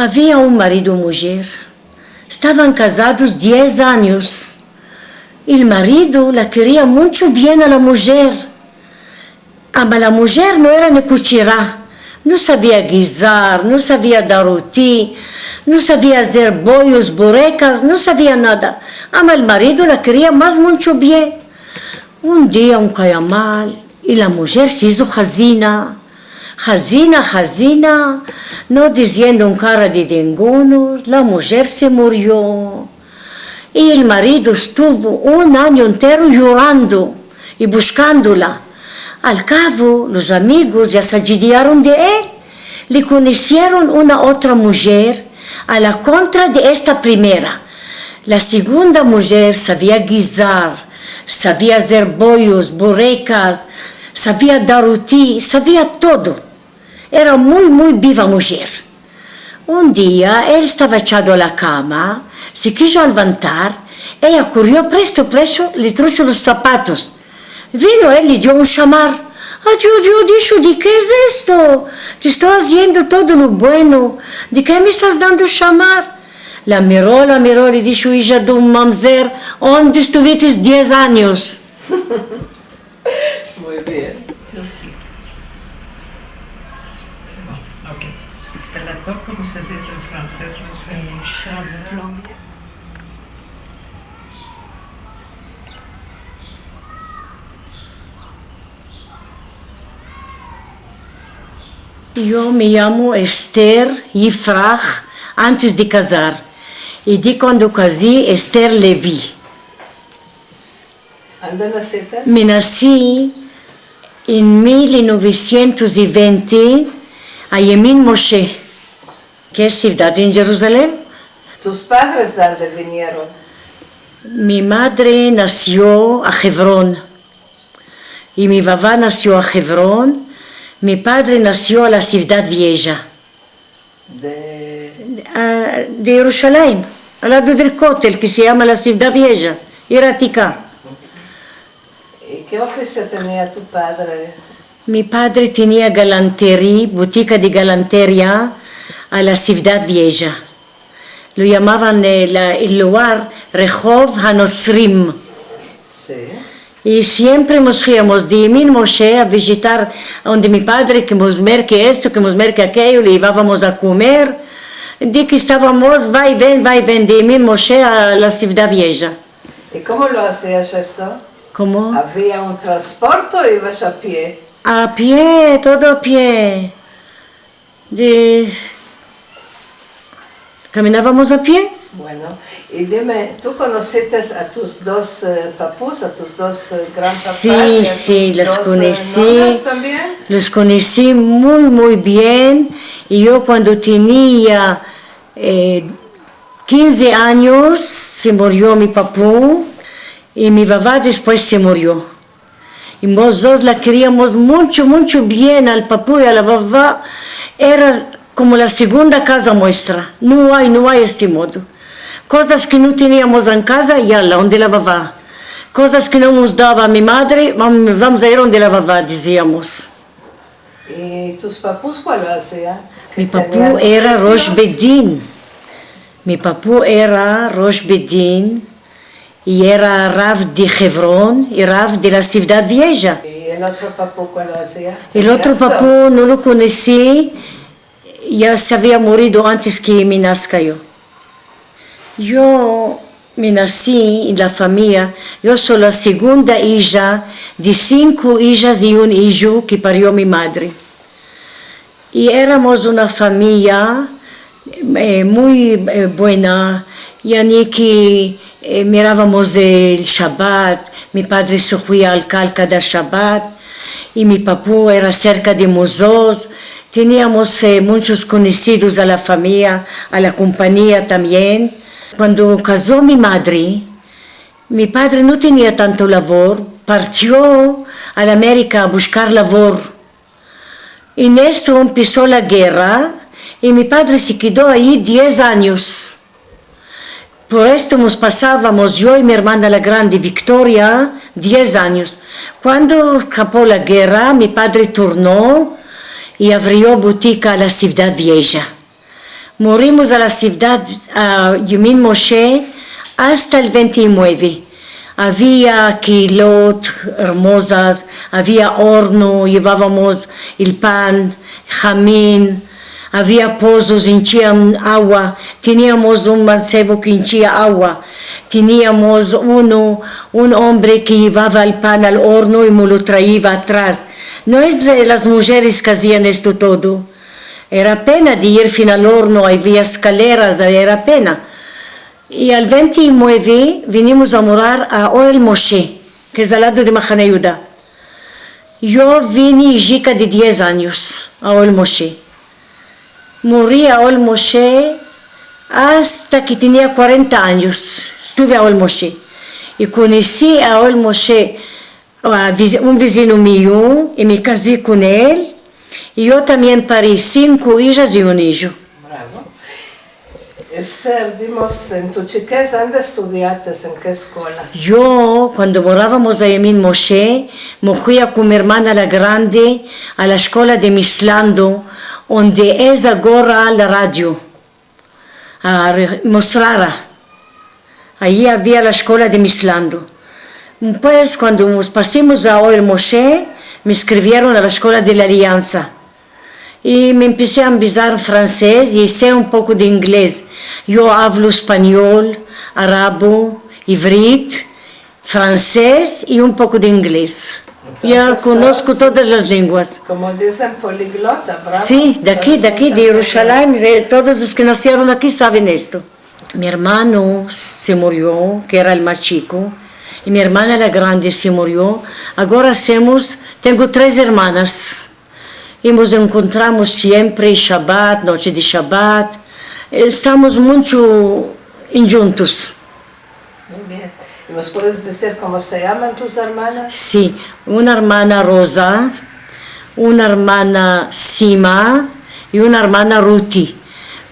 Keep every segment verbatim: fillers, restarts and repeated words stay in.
Avia un marido i mujer. Estavan kazados diez anyos. El marido la keria muncho bien a la mujer. Ama la mujer no era ni kuchera. No savia gizar, no savia dar roti, no savia azer boyos, burekas, no savia nada. Ama el marido la keria mas muncho bien. Un dia un kayamal, i la mujer se izo hazina. Hazina, hazina, no diziendo un kara de dingunos, la mujer se murio. I el marido estuvo un anyo entero yorando i bushkandola. Al kavo, los amigos ya se ajidiaron de el. Le konesieron una otra mujer a la kontra de esta primera. La segunda mujer savia gizar, savia azer boyos, burekas, savia dar roti, savia todo. Era muy, muy biva mujer. Un dia, el estava echado a la kama, se kijo levantar, eya korio presto, presto, le trocho los sapatos. Vino el, le dio un shamar. Adio, Dio, disho, de ke es esto? Te esto aziendo todo lo bueno. De ke me estas dando shamar? La miro, la miro, le disho: Ija de un mamzer, onde estuvites diez anyos? Muy bien. Ok. Te la toco, como se dice en francés, no sé. Yo me yamo Esther Yifrah antes de kazar, i de kuando kazi, Esther Levy. Ande nasites? Me nasi en mil novesientos i vente a Yemin Moshe, ke es sivdad en Jeruzalem. Tus padres de ande vinieron? Mi madre nasio a Hevrón i mi vava nasio a Hevrón. Mi padre nasio a la Sivdad Vieja. De... A, de Yerushalayim, al lado del Kotel, ke se yama la Sivdad Vieja, Ir Atika. I ke ofisio tenia tu padre? Mi padre tenia galanteria, butika de galanteria a la Sivdad Vieja. Lo yamavan, e, la, el lugar Rehov Hanosrim. Si. I siempre mos iamos de Yemin Moshe a vijitar onde mi padre, ke mos merke esto, ke mos merke akeyo, le yevavamos a komer. De ke estavamos va i ven, va i ven de Yemin Moshe a la Sivdad Vieja. I komo lo azias esto? Komo? Avia un transporte o ivas a pie? A pie, todo a pie. De, kaminavamos a pie. Bueno, i dime, tu konosites a tus dos, e, papus, a tus dos, e, gran papas, i a tus dos, e, nonas tambien? Si, si, los konosi. Los konosi muy, muy bien. I yo kuando tenia, e, kinze anyos, se murio mi papu, i mi vava despues se murio. I mos dos la keriamos muncho, muncho bien al papu i a la vava. Era komo la segunda kaza muestra. No ay, no ay este modo. Kozas ke no teniamos en kaza, yala, onde la vava. Kozas ke no mos dava mi madre, vam-, vamos a ir onde la vava, diziamos. I tus papus kualo azian? Mi papu era rosh bedin. Mi papu era rosh bedin. I era rav de Hevrón i rav de la Sivdad Vieja. I el otro papu kualo azia? El otro papu no lo konosi, ya se avia morido antes ke me naska yo. Yo me nasi en la famiya, yo so la segunda ija de sinko ijas i un ijo ke pario mi madre. I eramos una famiya, e, muy, e, buena, yani ke, e, miravamos el Shabat, mi padre subia al kal kada Shabat, i mi papu era serka de mos dos, teniamos, e, munchos konosidos a la famiya, a la kompanyia tambien. Kuando kazo mi madre, mi padre no tenia tanto lavor, partio a la Amerika a bushkar lavor. En esto empeso la gerra, i mi padre se kedo ayi diez anyos. Por esto mos pasavamos, yo i mi ermana la grande, Viktoria, diez anyos. Kuando skapo la gerra, mi padre torno i avrio butika a la Sivdad Vieja. Murimos a la sivdad, a Yemin Moshe, asta el vente i mueve. Avia keilot ermozas, avia orno, yevavamos el pan, jamin, avia pozos, inchian agua. Teniamos un mansevo ke inchia agua. Teniamos uno, un ombre ke yevava el pan al orno i mo lo traiva atras. No es, e, las mujeres ke azian esto todo. Era pena de ir fin al orno, avia eskaleras, era pena. I al vente i mueve vinimos a morar a Ohel Moshe, ke es al lado de Mahane Yehuda. Yo vini ijika de diez anyos a Ohel Moshe. Muri a Ohel Moshe asta ke tenia kuarenta anyos. Estuve a Ohel Moshe. I konesi a Ohel Moshe a viz-, un vizino mio, i me kazi kon el, i yo tambien pari sinko ijas i un ijo. Bravo. Ester, dimos, en tu chikez, ande estudiates, en ke eskola? Yo, kuando moravamos a Yemin Moshe, me fui a kon mi ermana la grande a la eskola de Mislando, onde es agora la radio. A re-, Mostrara. Ayi avia la eskola de Mislando. Pues, kuando mos pasimos a Ohel Moshe, me inskrivieron a la eskola de la Aliansa. I me empesi a ambizar fransez i se un poko de inglez. Yo avlo espanyol, arabo, ivrit, fransez i un poko de inglez. Ya konosko todas las lenguas. Komo dizen, poliglota, bravo. Si, de aki, de aki, de Yerushalayim, de, todos los ke nasieron aki saven esto. Mi ermano se murio, ke era el mas chiko, i mi ermana la grande se murio. Agora semos, tengo tres ermanas. I mos enkontramos siempre, Shabat, noche de Shabat. Estamos muncho endjuntos. Muy bien. I mos puedes dizir komo se yaman tus ermanas? Si, una ermana Roza, una ermana Sima i una ermana Ruti.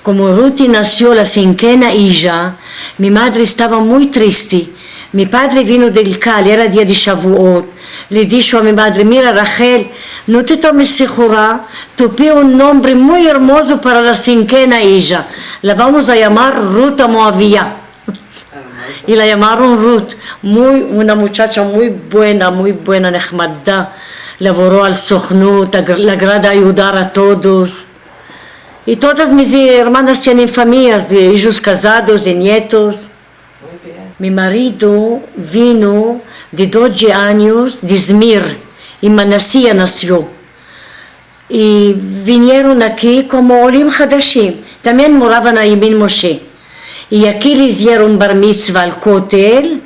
Komo Ruti nasio la sinkena ija, mi madre estava muy triste. Mi padre vino del kal, era dia de Shavuot. Le disho a mi madre: "Mira, Rachel, no te tomes sihura, topi un nombre muy ermozo para la sinkena ija. La vamos a yamar Ruta Moavia." I la yamaron Rut, muy, una muchacha muy buena, muy buena, nehmada. Lavoro al sohnut, ag-, le agrada ayudar a todos. I todas mis ermanas tienen famiyas, de ijos kazados, de nietos. Muy bien. Mi marido vino de dodje anyos de Izmir, i Manasia nasio. I vinieron aki komo olim hadashim. Tambien moravan a Yemin Moshe. I aki le izieron bar mitzva al kotel.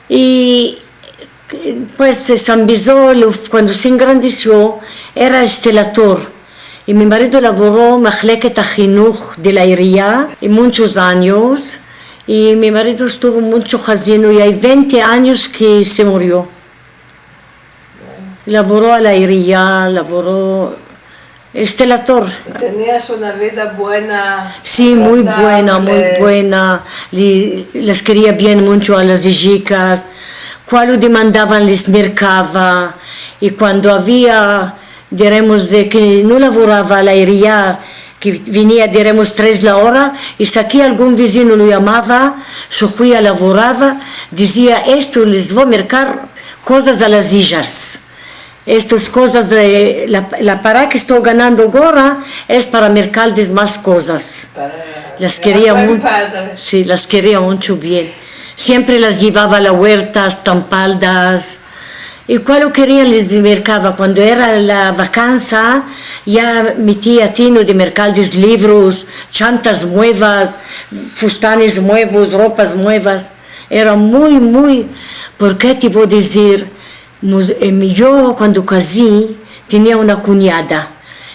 I, pues, se ambizo, lo, kuando se engrandesio, era enstelator. I mi marido lavoro mahleket ahinuh de la iriya i munchos anyos. I mi marido estuvo muncho hazino, i ay vente anyos ke se murio. Lavoro a la iriya, lavoro enstelator. I tenias una vida buena, agradable. Si, muy buena, muy buena. Li-, las keria bien muncho a las ijikas. Kualo demandavan les merkava. I kuando avia, diremos, de ke no lavorava la iriya, ke venia, diremos, tres la ora, i si aki algun vizino lo yamava, su huya lavorava, dizia: "Esto les vo merkar kozas a las ijas. Estas kozas, e, la, la para ke esto ganando agora es para merkarles mas kozas." Para... Las keria mu-, si, las keria muncho bien. Siempre las yevava a la huerta, estampaldas. I kualo kerian les merkava. Kuando era la vakansa, ya metia tino de merkarles livros, chantas muevas, fustanes muevos, ropas muevas. Era muy, muy, por ke te vo dizir, mus-, em, yo kuando kazi tenia una kunyada.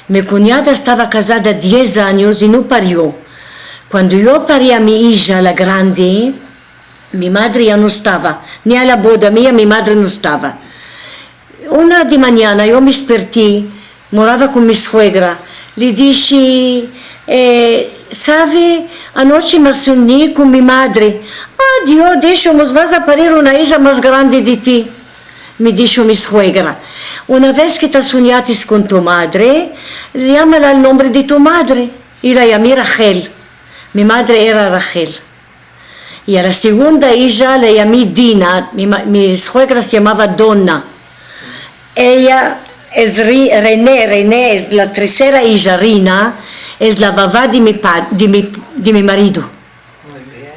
Mi kunyada estava kazada diez anyos i no pario. Kuando yo pari a mi ija, la grande, mi madre ya no estava, ni a la boda mia mi madre no estava. Una de manyana yo me esperti, morava kon mi suegra. Le dishi: "E, save, anoche me asuni kon mi madre." "Adio," disho, "mos vas a parir una ija mas grande de ti," me disho mi suegra. "Una vez ke te asunyatis kon tu madre, yamala el nombre de tu madre." I la yami Rachel. Mi madre era Rachel. I a la segunda ija la yami Dina. Mi ma-, mi suegra se yamava Dona. Eya es Ri-, Rene, Rene es la tersera ija, Rina, es la vava de mi pa-, de mi, de mi marido.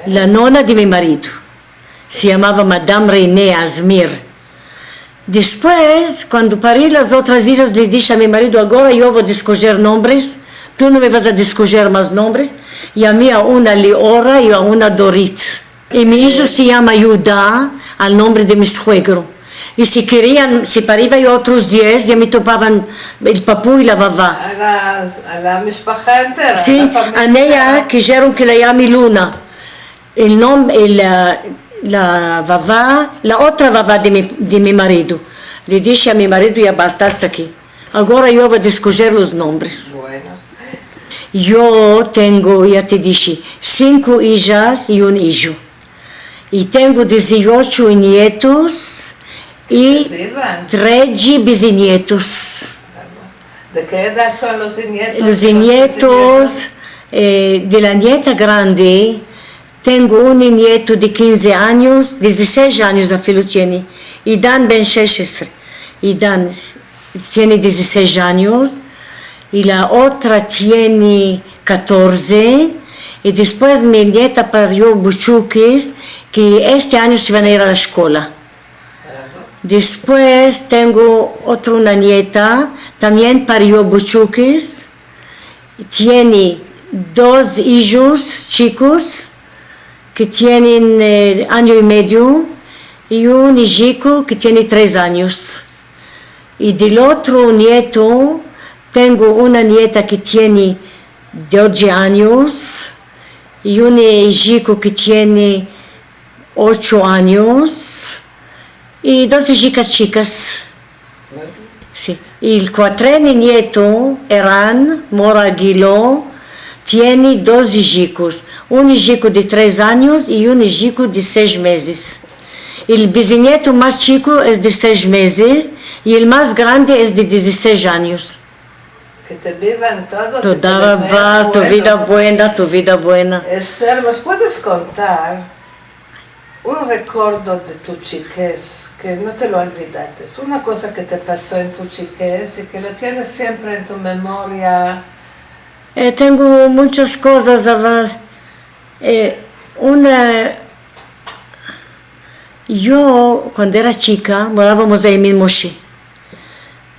La nona de mi marido. Se yamava Madame Rene Azmir. Despues, kuando pari las otras ijas, le dishe a mi marido: "Agora yo vo deskojer nombres, tu no me vas a deskojer mas nombres." Yami a una Liora i a una Dorit. I mi ijo se yama Yuda, al nombre de mi suegro. I si kerian, si pariva yo otros diez, ya me topavan el papu i la vava. A la, a la mishpaha entera, si, la famiya entera. A eya kijeron ke la yami Luna. El nom-, el, la, la vava, la otra vava de mi, de mi marido. Le dishe a mi marido: "Ya basta, asta aki. Agora yo vo deskojer los nombres." Bueno. Yo tengo, ya te dishe, sinko ijas i un ijo. I tengo diziocho nietos i tredje bizinietos. De ke edad son los nietos? Los nietos, eh, de la nieta grande, tengo un nieto de kinze anyos, dizisesh anyos afi lo tiene, Idan ben Sheshesre. Idan tiene dizisesh anyos, i la otra tiene katorze, i despues mi nieta pario buchukes, ke este anyo se van a ir a la eskola. Despues tengo otra, una nieta, tambien pario buchukes, tiene dos ijos chikos ke tienen, eh, anyo i medio, i un ijiko ke tiene tres anyos. I del otro nieto, tengo una nieta ke tiene dodje anyos, i un ijiko ke tiene ocho anyos, i dos ijikas chikas. Si. I el kuatreni nieto, Eran Mora Gilo, tiene dos ijikos, un ijiko de tres anyos i un ijiko de sesh mezes. El bizinieto mas chiko es de sesh mezes i el mas grande es de dizisesh anyos. Ke te bivan todos i ke les vayas buenos. Toda raba, tu vida buena, tu vida buena. Ester, mos puedes kontar un rekordo de tu chikez ke no te lo olvidates? Una koza ke te paso en tu chikez i ke lo tienes siempre en tu memoria. Eh, tengo munchas kozas, aval. Eh, una, yo, kuando era chika, moravamos a Emin Moshe.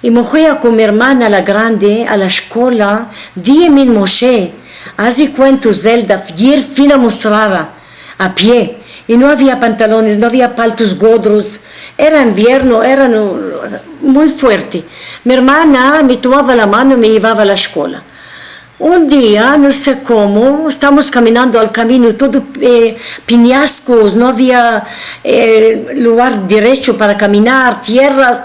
I me fui a kon mi ermana, la grande, a la eskola de Emin Moshe. Aze kuento, Zelda, ir fin a Mosrara, a pie. I no avia pantalones, no avia paltos godros. Era invierno, era, no, muy fuerte. Mi ermana me tomava la mano i me yevava a la eskola. Un dia, no se komo, estamos kaminando al kamino, todo, eh, penyaskos, no avia, eh, lugar derecho para kaminar, tierras.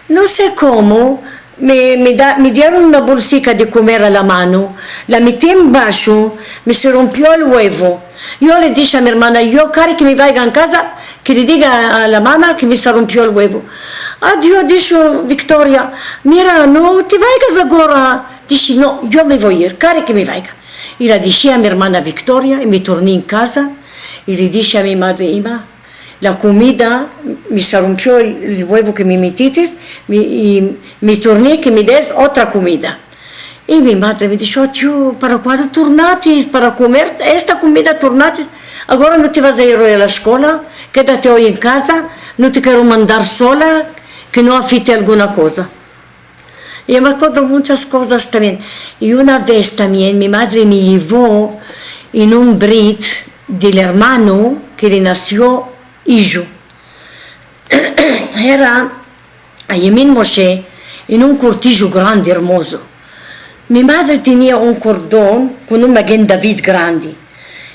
No se komo, me, me da, me dieron una bolsika de komer a la mano, la meti en basho, me se rompio el uevo. Yo le dishe a mi ermana: "Yo kare ke me vayga en kaza, ke le diga a la mama ke me se rompio el uevo." "Adio," disho Viktoria, "mira, no te vaygas agora." Dishe: "No, yo me vo ir, kare ke me vayga." I la deshi a mi ermana Viktoria, i me torni en kaza, i le dishe a mi madre: "Ima, la komida, me se rompio el, el uevo ke me metites, me, i me torni ke me des otra komida." I mi madre me disho: "Adio, para kualo tornates? Para komer esta komida tornates? Agora no te vas a ir oy a la eskola, kedate oy en kaza, no te kero mandar sola, ke no afite alguna koza." I me akodro munchas kozas tambien. I una vez tambien mi madre me yevo en un brit del ermano ke le nasio ijo. Era a Emin Moshe en un kortijo grande, ermozo. Mi madre tenia un kordon kon un Magen David grande.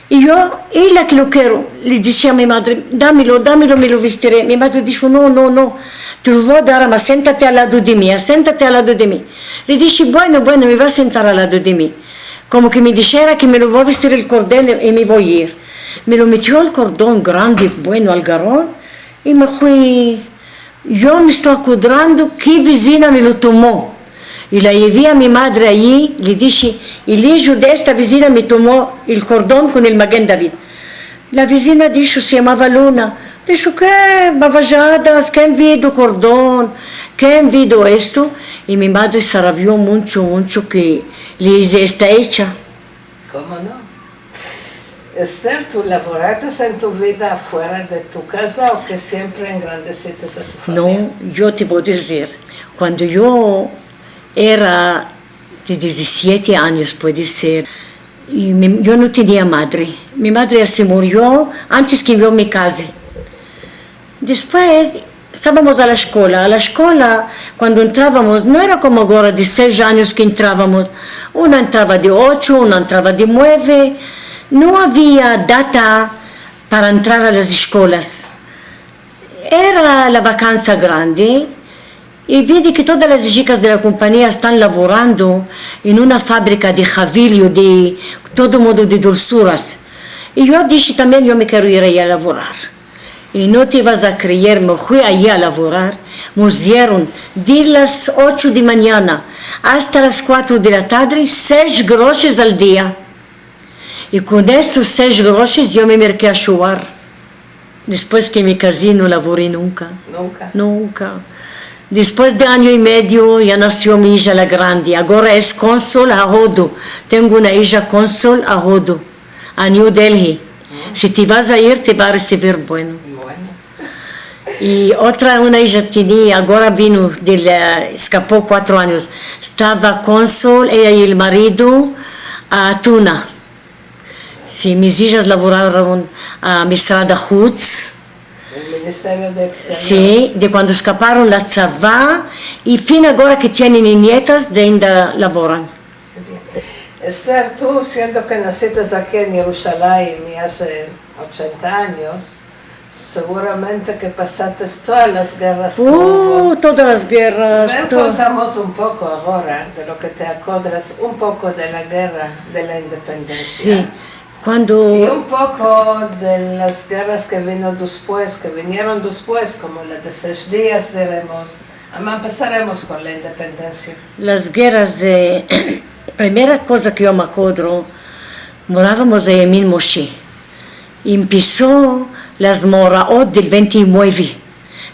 I yo, ela ke lo kero, le dize a mi madre: "Damelo, damelo, me lo vistire." Mi madre disho: "No, no, no, te lo vo dar, ama sentate al lado de mi, sentate al lado de mi." Le dishe: "Bueno, bueno, me vo a sentar al lado de mi." Komo ke me dishera ke me lo vo vistir el kordon i me vo ir. Me lo metio el kordon grande, bueno, al garon, i me fui. Yo me esto akodrando ke vizina me lo tomo. I la yevi a mi madre ayi, le dishe, el ijo de esta vezina me tomo el kordon kon el Magen David. La vezina disho, se yamava Luna, disho, ke bavajadas, ken vido kordon, ken vido esto? I mi madre se arabio muncho, muncho ke le ize esta echa. Komo no? Ester, tu lavorates en tu vida afuera de tu kaza o ke siempre engrandesites a tu famiya? No, yo te vo a dizir, kuando yo era de dizisiete anyos, puede ser, i mi, yo no tenia madre. Mi madre ya se murio antes ke yo me kaze. Despues, estavamos a la eskola. A la eskola, kuando entravamos, no era komo agora de sesh anyos ke entravamos. Una entrava de ocho, una entrava de mueve. No avia data para entrar a las eskolas. Era la vakansa grande, i vidi ke todas las jikas de la kompanyia estan lavorando en una fabrika de javilio, de todo modo de dulsuras. I yo dishe, tambien yo me kero ir ayi a lavorar. I no te vas a kreer, me fui ayi a lavorar, mos dieron de las ocho de manyana asta las kuatro de la tadre, sesh groshes al dia. I kon estos sesh groshes yo me merki a shuvar. Despues ke me kazi no lavori nunka. Nunka. Nunka. Despues de anyo i medio ya nasio mi ija la grande. Agora es konsul a hodo. Tengo una ija konsul a hodo, a New Delhi. Si te vas a ir, te va a resivir bueno. Bueno. I otra, una ija tenia, agora vino de la, eskapo kuatro anyos. Estava konsul, eya i el marido, a Tuna. Si, mis ijas lavoraron a Misrad Ahuts. El Ministerio de Eksteriores. Si, de kuando eskaparon la tzava, i fin agora ke tienen nietas, de ainda lavoran. Ester, tu, siendo ke nasites aki en Yerushalayim, i aze ochenta anyos, seguramente ke pasates todas las gerras ke uvo. Uh, todas las gerras. Ven, to- kontamos un poko agora de lo ke te akodras, un poko de la gerra de la independensia. Si. Kuando... I un poko de las gerras ke vino despues, ke vinieron despues, komo la de sesh dias, diremos. Ama, empesaremos kon la independensia. Las gerras de, primera koza ke yo me akodro, moravamos en Yemin Moshe. Empeso las moraot del vente i mueve.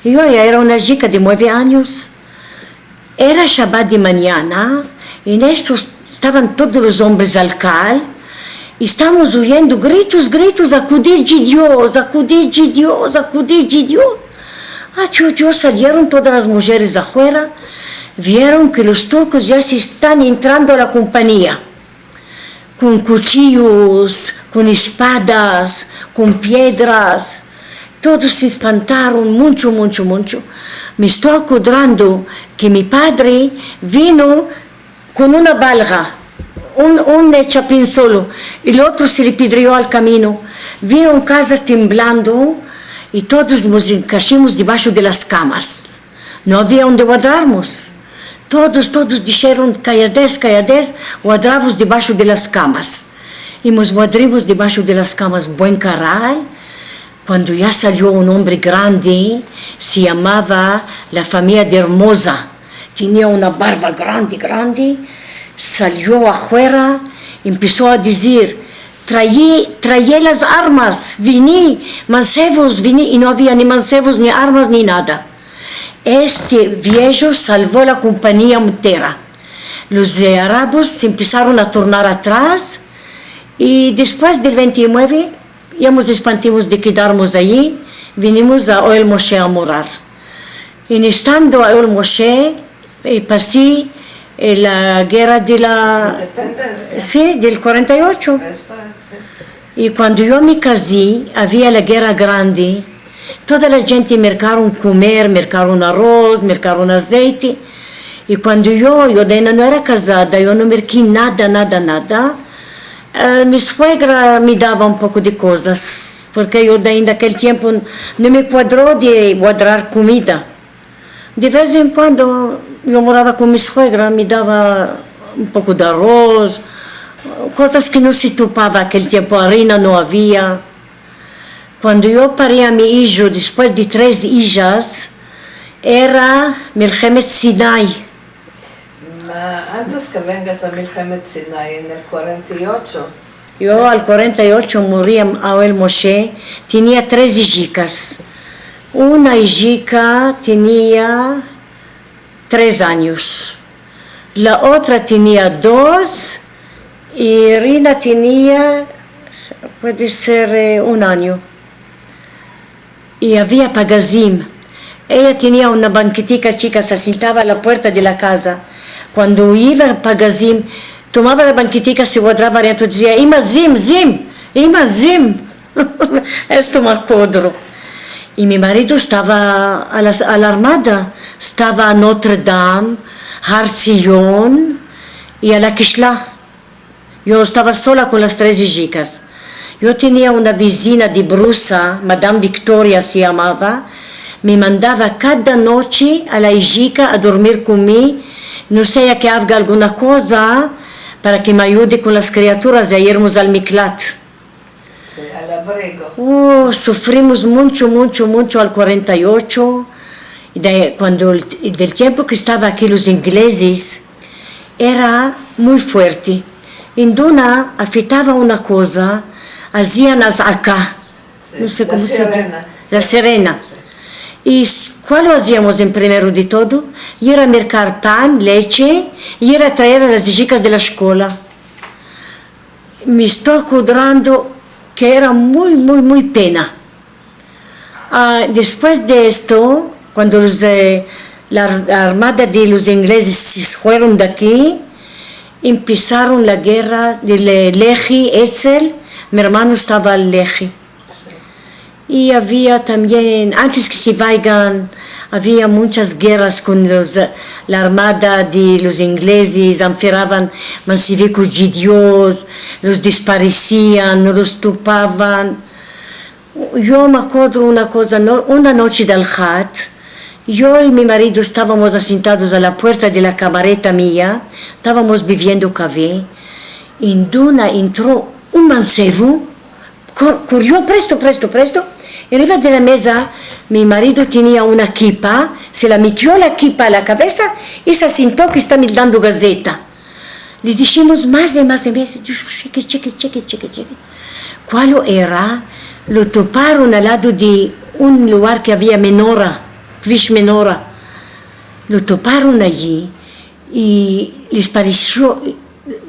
Yo ya era una jika de mueve anyos. Era Shabat de manyana, en esto estavan todos los ombres al kal, i estamos oyendo gritos, gritos, "Akudidji Dios, akudidji Dios, akudidji Dios". Acho, acho, salieron todas las mujeres afuera, vieron ke los turkos ya se estan entrando a la kompanyia. Kon kuchiyos, kon espadas, kon piedras. Todos se espantaron muncho, muncho, muncho. Me esto akodrando ke mi padre vino kon una balga, un, un, eh, chapin solo, i el otro se le pedrio al kamino. Vino en kazas temblando, i todos mos enkashimos debasho de las kamas. No avia onde guadrarmos. Todos, todos disheron, "Kayades, kayades, guadravos debasho de las kamas". I mos guadrimos debasho de las kamas, buen karal. Kuando ya salio un ombre grande, se yamava la famiya de Ermoza. Tenia una barva grande, grande. Salio afuera, empeso a dizir, "Trae, trae las armas, vini, mansevos, vini", i no avia ni mansevos, ni armas, ni nada. Este viejo salvo la kompanyia entera. Los, eh, arabos se empesaron a tornar atras, i despues del vente i mueve, ya mos espantimos de kedarmos ayi, vinimos a Ohel Moshe a morar. En estando a Ohel Moshe, eh, pasi, eh, la gerra de la... Independensia. Si, del kuarenta i ocho. Esto es, si. I kuando yo me kazi, avia la gerra grande. Toda la djente merkaron komer, merkaron aroz, merkaron azeite. I kuando yo, yo de ainda no era kazada, yo no merki nada, nada, nada. Eh, mi suegra me dava un poko de kozas, porke yo de ainda akel tiempo no me kuadro de guadrar komida. De vez en kuando yo morava kon mi suegra, me dava un poko de aroz, kozas ke no se topava akel tiempo, arina no avia. Kuando yo pari a mi ijo, despues de tres ijas, era melhemet Sinai. Ah, antes ke vengas a milhemet Sinai en el kuarenta i ocho. Yo al kuarenta i ocho muri Aoel Moshe, tenia tres ijikas. Una ijika tenia tres anyos, la otra tenia dos, i Rina tenia, puede ser, eh, un anyo. I avia pagazim. Eya tenia una banketika chika, se sintava a la puerta de la kaza. Kuando iva pagazim, tomava la banketika, se guadrava dentro, dizia: "Ima, zim, zim, ima, zim." Esto me akodro. I mi marido stava a la, a la armada, stava a Notre Dame, Har Zion i a la Kishla. Yo stava sola kon las tres ijikas. Yo tenia una vizina de Brusa, Madame Victoria se yamava, me mandava kada noche a la ijika a dormir kon mi, no sea ke avga alguna koza, para ke me ayude kon las kriaturas, ya irmos al miklat. Si, al abrigo. Oh, sufrimos muncho, muncho, muncho al kuarenta i ocho. I de, kuando el, del tiempo ke estava aki los inglezes, era muy fuerte. En Duna afitava una koza, azian azaka. Si, no se la komo se dise. Sirena. La sirena. Si. I s-, kualo aziamos en primero de todo? Ir a merkar pan, leche, i ir a traer a las ijikas de la eskola. Me esto akodrando ke era muy, muy, muy pena. Ah, despues de esto, kuando los de la ar-, armada de los inglezes se fueron de aki, empesaron la gerra de Le-, Lehi, Etzel, mi ermano stava al Lehi. I avia tambien, antes ke se vaygan, avia munchas gerras kon los, la armada de los inglezes, anfiravan manseviko djidios, los desparesian, no los topavan. Yo me akodro una koza, no, una noche del Had, yo i mi marido estavamos asintados a la puerta de la kamareta mia, estavamos beviendo kafe, i en Duna entro un mansevo, Kor-, korio presto, presto, presto. I riva de la meza, mi marido tenia una kipa, se la metio la kipa a la kavesa i se sinto ke esta mirando gazeta. Le dishimos mas i mas i mas, disho: "Cheke, cheke, cheke, cheke, cheke." Kualo era? Lo toparon al lado de un lugar ke avia menora, kvish menora. Lo toparon ayi i les paresio,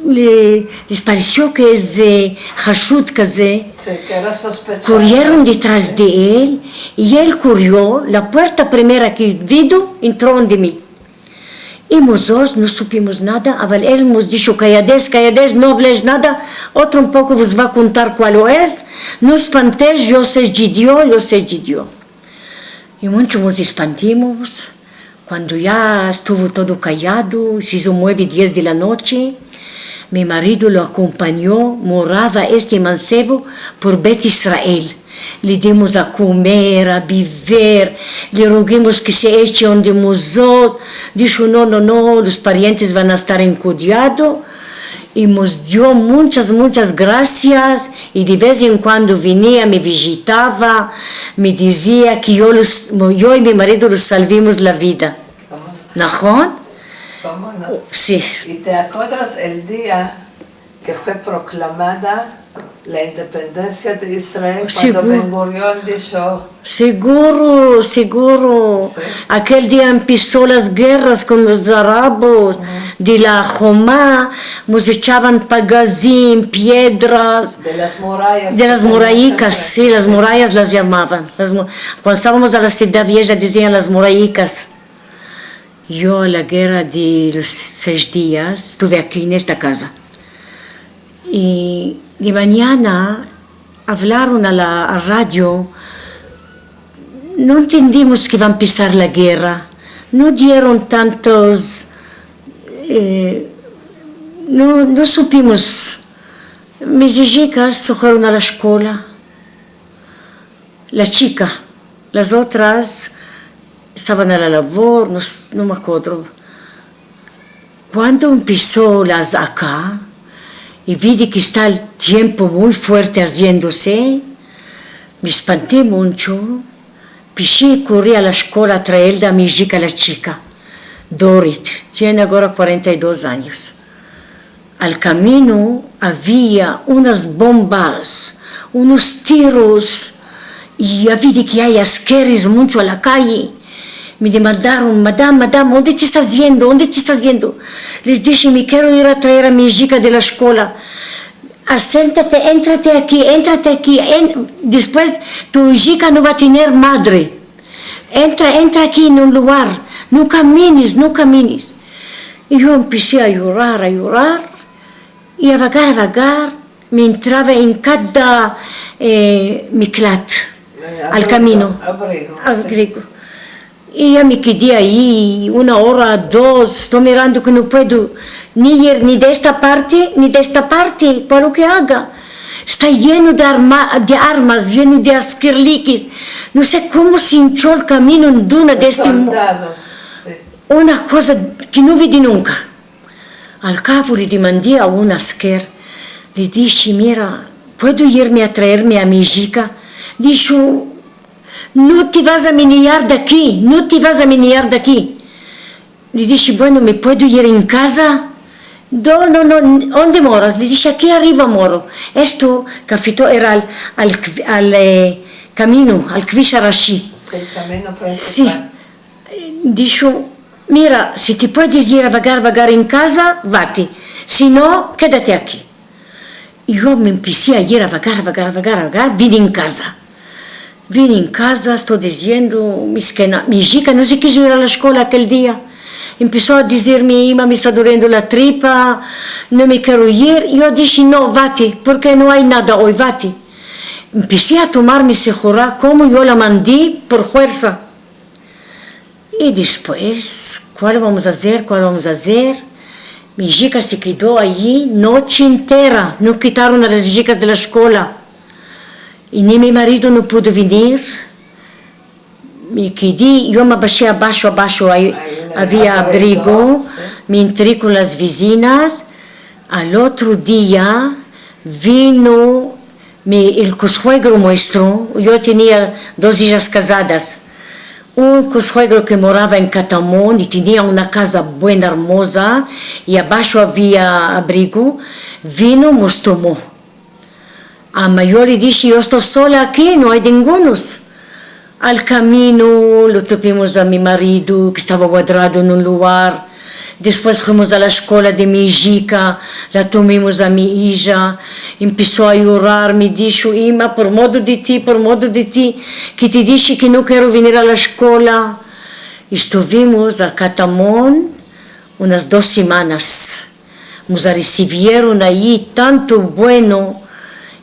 le, les paresio ke es, eh, hashud kaze. Si, ke era sospechozo. Korieron detras de el, i el korio, la puerta primera ke vido, entro ande mi. I mozotros no supimos nada, aval el mos disho: "Kayades, kayades, no avlesh nada, otro un poko vos va a kontar kualo es, no espantesh, yo se djidio, yo se djidio." I muncho mos espantimos. Kuando ya estuvo todo kayado, se izo mueve, diez de la noche, mi marido lo akompanyo, morava este mansevo por Bet Israel. Le dimos a komer, a bever, le rogimos ke se eche ande mozotros. Disho: "No, no, no, los parientes van a estar en kuidado." I mos dio munchas, munchas grasias, i de vez en kuando venia, me vijitava, me dizia ke yo los, yo i mi marido los salvimos la vida. Komo no? Nahon? Komo no? Si. I te akodras el dia ke fue proklamada la independensia de Israel, kuando Ben Gurion disho. Siguro, siguro. Si. Akel dia empeso las gerras kon los arabos, de la Homa, mos echavan pagazim, piedras. De las murayas. De las murayikas, si, las murayas las yamavan. Las mu-, kuando estavamos a la Sivdad Vieja dizian las murayikas. Yo a la gerra de los sesh dias estuve aki en esta kaza. I de manyana avlaron a la, al radio, no entendimos ke va a empesar la gerra, no dieron tantos, eh, no, no supimos. Mis ijikas se fueron a la eskola. La chika, las otras estavan a la lavor, no s-, no me akodro. Kuando empeso la azaka i vi de ke esta el tiempo muy fuerte aziendose, me espanti muncho, pishi i kori a la eskola a traer a mi ijika, la chika. Dorit, tiene agora kuarenta i dos anyos. Al kamino avia unas bombas, unos tiros, i avi de ke ay askeres muncho a la kaye. Me demandaron: "Madam, madam, onde te estas yendo? Onde te estas yendo?" Les dishe: "Me kero ir a traer a mi ijika de la eskola." "Asentate, entrate aki, entrate aki, en-, despues tu ijika no va tener madre. Entra, entra aki en un lugar, no kamines, no kamines." I yo empesi a yorar, a yorar, i avagar, avagar, me entrava en kada, eh, miklat, eh, al kamino, abrigo, si. Abrigo. I ya me kedi ayi una ora, dos, esto mirando ke no puedo ni ir ni de esta parte, ni de esta parte, para lo ke aga. Esta yeno de arma-, de armas, yeno de askerlikes. No se komo se incho el kamino en duna de este mo-, soldados, si. Una koza ke no vidi nunka. Al kavo le demandi a un asker, le dishe: "Mira, puedo irme a traerme a mi ijika?" Disho: "No te vas a menear de aki, no te vas a menear de aki." Le dishe: "Bueno, me puedo ir en kaza?" "No, no, no, onde moras?" Le dishe: "Aki arriva moro." Esto ke afekto era al, al kv-, al, eh, kamino, al kvish arashi. Es el kamino prinsipal. Si. Disho: "Mira, si te puedes ir avagar, avagar en kaza, vate. Si no, kedate aki." I yo me empesi a ir avagar, avagar, avagar, avagar, vini en kaza. Vini en kaza, esto diziendo, miskena, mi ijika no se kijo ir a la eskola akel dia. Empeso a dizirme: "Ima, me esta doliendo la tripa, no me kero ir." Yo dishe: "No, vate, porke no ay nada oy, vate." Empesi a tomar mi sihura komo yo la mandi por fuersa. I despues, kual vamos a azer? Kual vamos a azer? Mi ijika se kedo ayi noche entera, no kitaron a las ijikas de la eskola. I ni mi marido no pudo venir. Me kedi, yo me abashi abasho, abasho, ayi avia abrigo, si. Me entri kon las vizinas. Al otro dia vino mi, el kosuegro muestro, yo tenia dos ijas kazadas. Un kosuegro ke morava en Katamon i tenia una kaza buena, ermoza, i abasho avia abrigo, vino, mos tomo. Ama yo le dishe: "Yo esto sola aki, no ay dingunos." Al kamino lo topimos a mi marido, ke estava guadrado en un lugar. Despues fuimos a la eskola de mi ijika, la tomimos a mi ija, empeso a yorar, me disho: "Ima, por modo de ti, por modo de ti, ke te dishe ke no kero venir a la eskola." Estuvimos a Katamon unas dos semanas. Mos a resivieron ayi tanto bueno,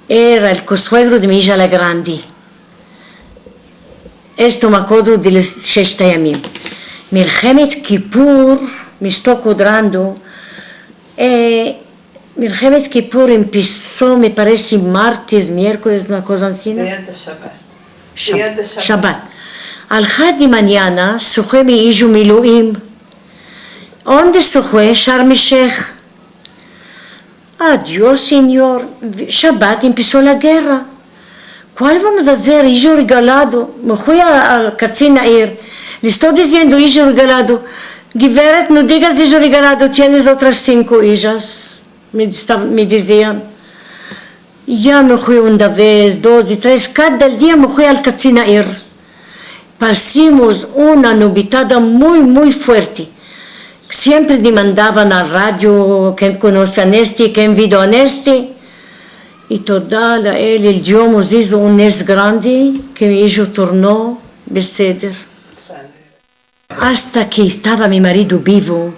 era el kosuegro de mi ija la grande. Esto me akodro de los shesh yamim. Milhemet Kipur, me esto akodrando, eh, Milhemet Kipur empeso, me parese, martes, mierkoles, una koza ansina. Dia de Shabat. Shab-, dia de Shabat. Shabat. Al had de manyana, sohe mi ijo miluim. Onde sohe? Sharm el Sheikh. Adios, Sinyor, Shabat empeso la gerra. Kual vamos a azer, ijo regalado? Me fui a, al katzin na'ir. Le esto diziendo ijo regalado. Geveret, no digas ijo regalado, tienes otras sinko ijas. Me esta-, me dizian. Ya me fui una vez, dos i tres, kada dia me fui al katzin na'ir. Pasimos una novitada muy, muy fuerte. Siempre demandavan al radio, ken konose a este, ken vido a este. I toda la, el, el Dio mos izo un nes grande, ke mi ijo torno beseder. Asta ke estava mi marido bivo,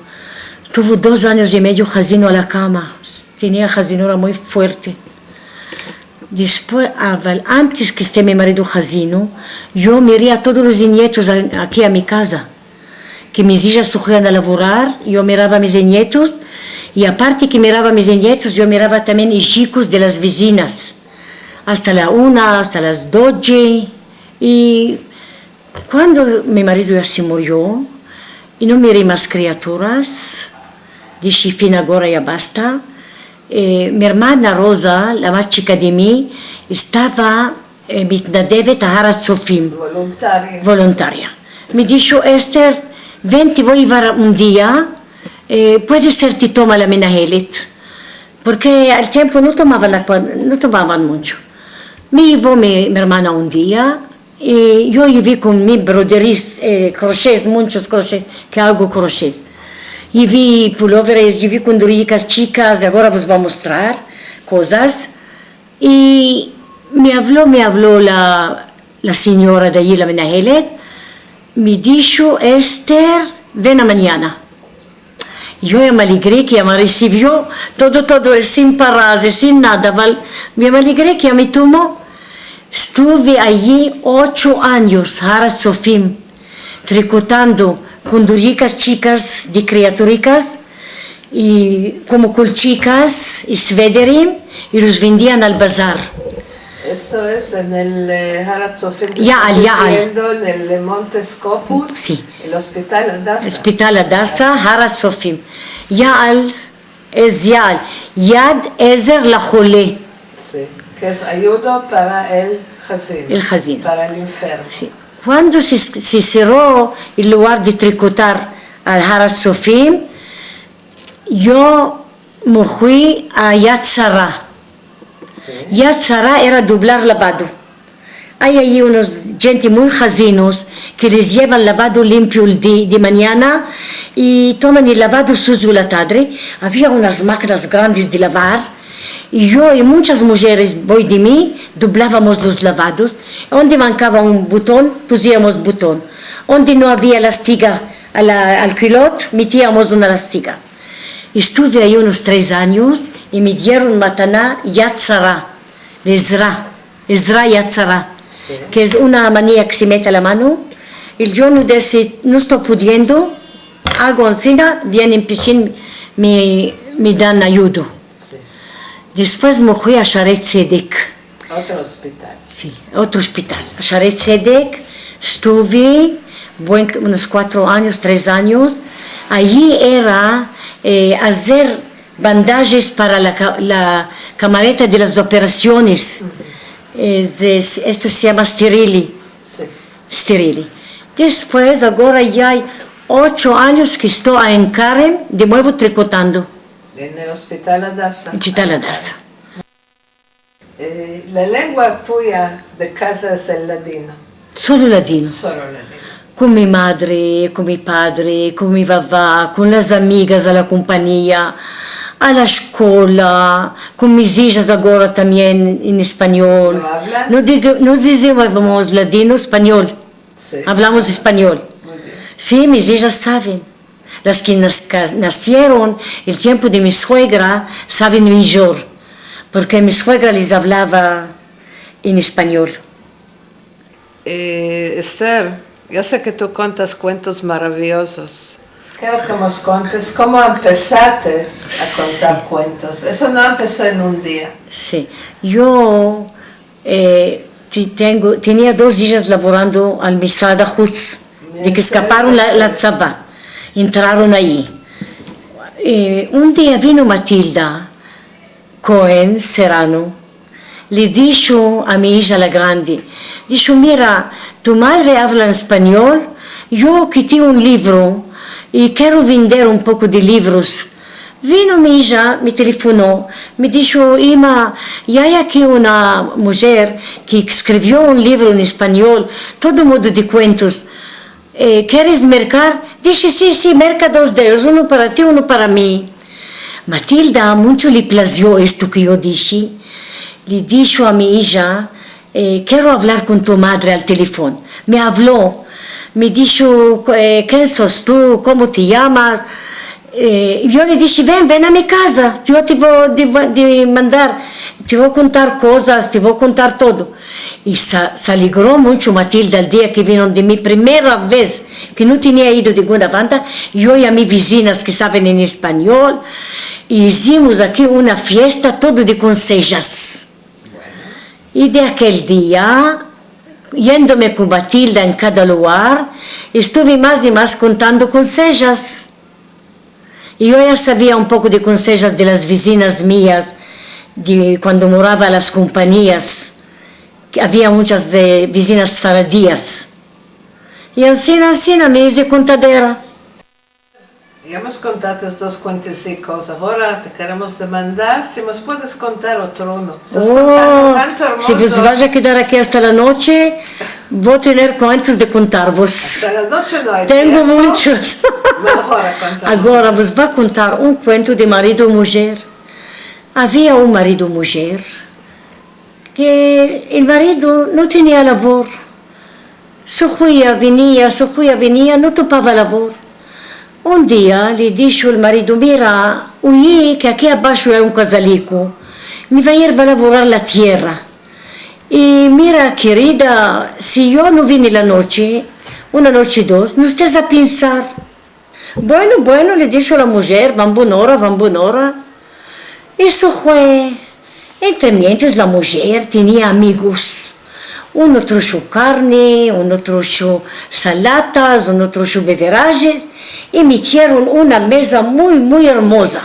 tuvo dos anyos i medio hazino a la kama. Tenia hazinura muy fuerte. Despues, aval, antes ke este mi marido hazino, yo miri a todos los nietos a, aki a mi kaza, ke mis ijas salian a lavorar, yo mirava mis nietos, i aparte ke mirava mis nietos, yo mirava tambien ijikos de las vizinas, asta la una, asta las doje, i Kuando mi marido ya se murio, i no miri mas kriaturas, dishi: "Fin, agora ya basta." Eh, mi ermana Roza, la mas chika de mi, estava, eh, mitnadevet a Har Atsofim. Voluntaria. Voluntaria. Me disho: "Ester, Ven, te vo a yevar un dia, e, puede ser te toma la menahelet, porke al tiempo no tomavan la kua-, no tomavan muncho. Me yevo mi, mi ermana un dia, i yo yevi kon mi broderis, e, kroshes, munchos kroshes, ke ago kroshes. Yevi puloveres, yevi kunduyikas chikas, i agora vos vo a mostrar kozas. I me avlo, me avlo la, la sinyora de ayi, la menahelet, me disho: "Ester, ven amanyana." Yo ya me alegre ke ya me resivio, todo, todo, e, sin pararse, sin nada, val-, ya me alegre ke ya me tomo. Estuve ayi ocho anyos, Har Atsofim, trikotando kunduyikas chikas de kriaturikas, i komo kolchikas i svederim, i los vendian al bazar. Esto es en el, e, Har Atsofim ke... Ya'al, Ya'al. Diziendo en el, e, Monte Scopus, si, el Hospital Adasa. Hospital Adasa, Har Atsofim. Ya'al, es Ya'al. Yad Ezer Lahole. Si, ke es ayudo para el hazino. El hazino. Para el enfermo. Si. Kuando se, se sero el lugar de trikotar al Har Atsofim, yo me fui a Yad Sara. Si. Yad Sara era doblar lavado. Ay ayi unos djente muy hazinos ke les yevan lavado limpio el di-, de manyana i toman el lavado suzio la tadre. Avia unas makinas grandes de lavar. I yo i munchas mujeres boi de mi doblavamos los lavados. Onde mankava un buton, puziamos buton. Onde no avia lastiga a la, al kilot, metiamos una lastiga. Estuve ayi unos tres anyos i me dieron matana Yad Sara, Ezra, Ezra Yad Sara, si, ke es una mania ke se mete la mano. I yo no desi-, no esto pudiendo, ago ansina, vienen pishin, me, me dan ayudo. Si. Despues me fui a Share Tzedek. Otro hospital. Si, otro hospital. Share Tzedek, estuve buen, unos kuatro anyos, tres anyos. Ayi era, e, azer bandajes para la ka-, la kamareta de las operasiones. Es, es, esto se yama sterili. Si. Sterili. Despues, agora ya ay ocho anyos ke esto a Ein Kerem de muevo trikotando. En el Hospital Adasa. Hospital Adasa. E, la lengua tuya de kaza es el ladino. Solo ladino. Solo ladino. Kon mi madre, kon mi padre, kon mi vava, kon las amigas, a la kompanyia, a la eskola, kon mis ijas agora tambien en espanyol. Lo avlan? No digo, no dizemos ladino, espanyol. Si. Avlamos espanyol. Muy bien. Si, mis ijas saven. Las ke nas-, ka-, nasieron el tiempo de mi suegra saven mijor, porke mi suegra les avlava en espanyol. E, Ester, yo se ke tu kontas kuentos maraviyozos. Kero ke mos kontes komo empesates a kontar kuentos. Si. Esto no empeso en un dia. Si. Yo E, ti-, tengo, tenia dos ijas lavorando al Misrad Ahutz, de ke eskaparon la, la tzava, entraron ayi. E, un dia vino Matilda Cohen Serrano, le disho a mi ija la grande, disho: "Mira, tu madre avla en espanyol, yo kiti un livro i kero vender un poko de livros." Vino mi ija, me telefono, me disho: "Ima, ya ay aki una mujer ke eskrivio un livro en espanyol, todo modo de kuentos. E, keres merkar?" Dishe: "Si, si, merka dos de eyos, uno para ti, uno para mi." Matilda muncho le plazio esto ke yo dishe. Le disho a mi ija, E, kero avlar kon tu madre al telefon. Me avlo. Me disho, e, ken sos tu? Komo te yamas? E, yo le dishe, ven, ven a mi kaza. Yo te vo de, de mandar, te vo kontar kozas, te vo kontar todo. I se, se alegro muncho Matilda el dia ke vino de mi primera vez, ke no tenia ido dinguna banda, yo i a mi vizinas ke saven en espanyol, i izimos aki una fiesta todo de konsejas. I de akel dia, yendome kon Matilda en kada lugar, estuve mas i mas kontando konsejas. I yo ya savia un poko de konsejas de las vizinas mias, de kuando morava a las kompanyas, ke avia munchas, e, vizinas sefaradias. I ansina, ansina me ize kontadera. Ya mos kontates dos kuentezikos, agora te keremos demandar si mos puedes kontar otro uno. Mos as kontado tanto ermozo. Si vos vash a kedar aki asta la noche, vo a tener kuentos de kontarvos. De la noche no ay tiempo. Tengo munchos. Agora kontamos. Agora vos vo a kontar un kuento de marido i mujer. Avia un marido i mujer ke el marido no tenia lavor. Suhuya, venia, suhuya, venia, no topava lavor. Un dia le disho el marido: "Mira, uyi ke aki abasho ay un kazaliko, me va a ir, va a lavorar la tierra. I mira, kerida, si yo no vini la noche, una noche dos, no estes a pensar." "Bueno, bueno", le disho la mujer, "van bun ora, van bun ora." I se fue. Entremientres la mujer tenia amigos. Uno trusho karne, uno trusho salatas, uno trusho beverajes, i metieron una meza muy, muy ermoza.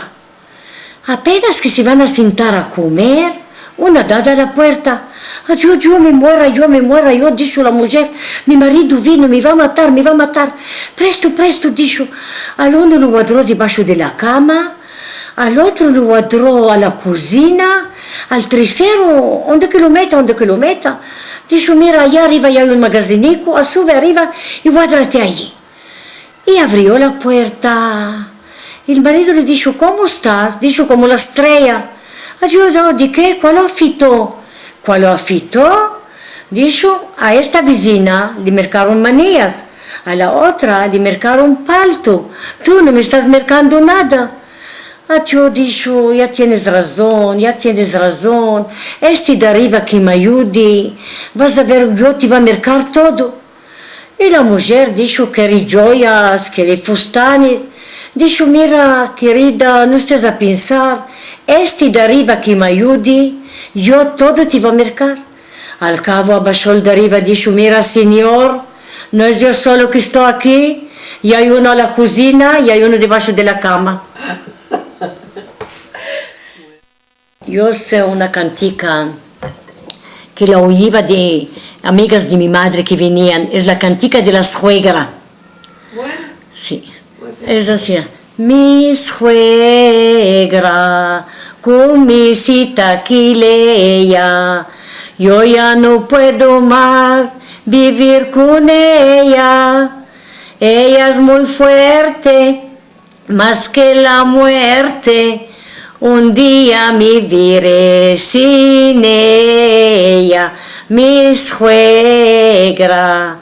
Apenas ke se van a sentar a komer, una dada la puerta. "Adio, Dio, me muera yo, me muera yo", disho la mujer. "Mi marido vino, me va a matar, me va a matar. Presto, presto", disho. Al uno lo guadro debasho de la kama, al otro lo guadro a la kozina, al tresero, onde ke lo meta, onde ke lo meta. Disho: "Mira, aya arriva ay un magaziniko, a, suve arriva i guadrate ayi." I avrio la puerta. El marido le disho: "Komo estas?" Disho: "Komo la estreya." "Adio, Dio, de ke? Kualo afito?" "Kualo afito?" Disho: "A esta vizina le merkaron manias, a la otra le merkaron palto. Tu no me estas merkando nada." "Adio", disho, "ya tienes razon, ya tienes razon. Este de arriva ke me ayude. Vas a ver, yo te va a merkar todo." I la mujer disho: "Kere djoyas, kere fustanes." Disho: "Mira, kerida, no estes a pensar, este de arriva ke me ayude, yo todo te va a merkar." Al kavo abasho el de arriva, disho: "Mira, sinyor, no es yo solo ke esto aki, i ay uno a la kozina, i ay uno debasho de la kama." Yo se una kantika ke la oyiva de amigas de mi madre ke venian. Es la kantika de la suegra. Bueno. Si. Muy bien. Es ansi. Mi suegra, kon mi sita ki leya, yo ya no puedo mas bivir kon eya. Eya es muy fuerte, mas ke la muerte, un dia me vire sin eya, mi suegra.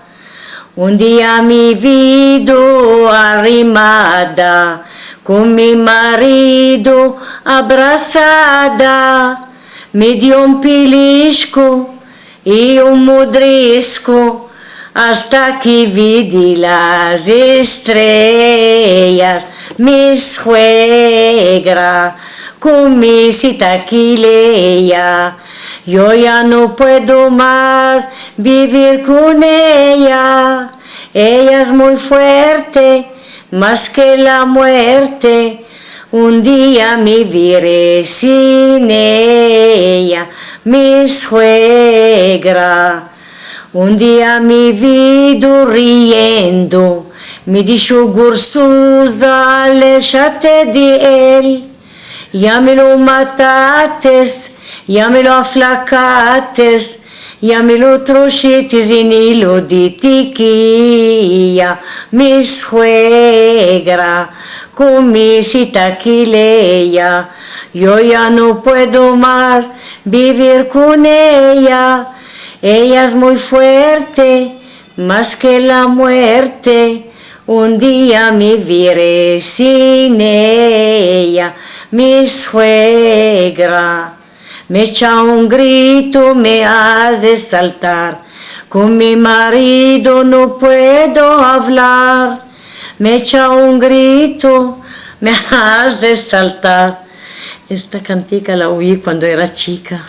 Un dia me vido arrimada, kon mi marido abrasada, me dio un pelishko i un modrisko, asta ke vidi las estreyas, mi suegra, kon mi sita ki leya. Yo ya no puedo mas bivir kon eya. Eya es muy fuerte, mas ke la muerte. Un dia me vire sin eya, mi suegra. Un dia me vido riendo, me disho gursoza, aleshate de el. Ya me lo matates, ya me lo aflakates, ya me lo trushites en ilo de tikiya, mi suegra, kon mi sita ki leya. Yo ya no puedo mas bivir kon eya. Eya es muy fuerte, mas ke la muerte. Un dia me vire sin eya, mi suegra. Me echa un grito, me aze saltar. Kon mi marido no puedo avlar. Me echa un grito, me aze saltar. Esta kantika la oyi kuando era chika.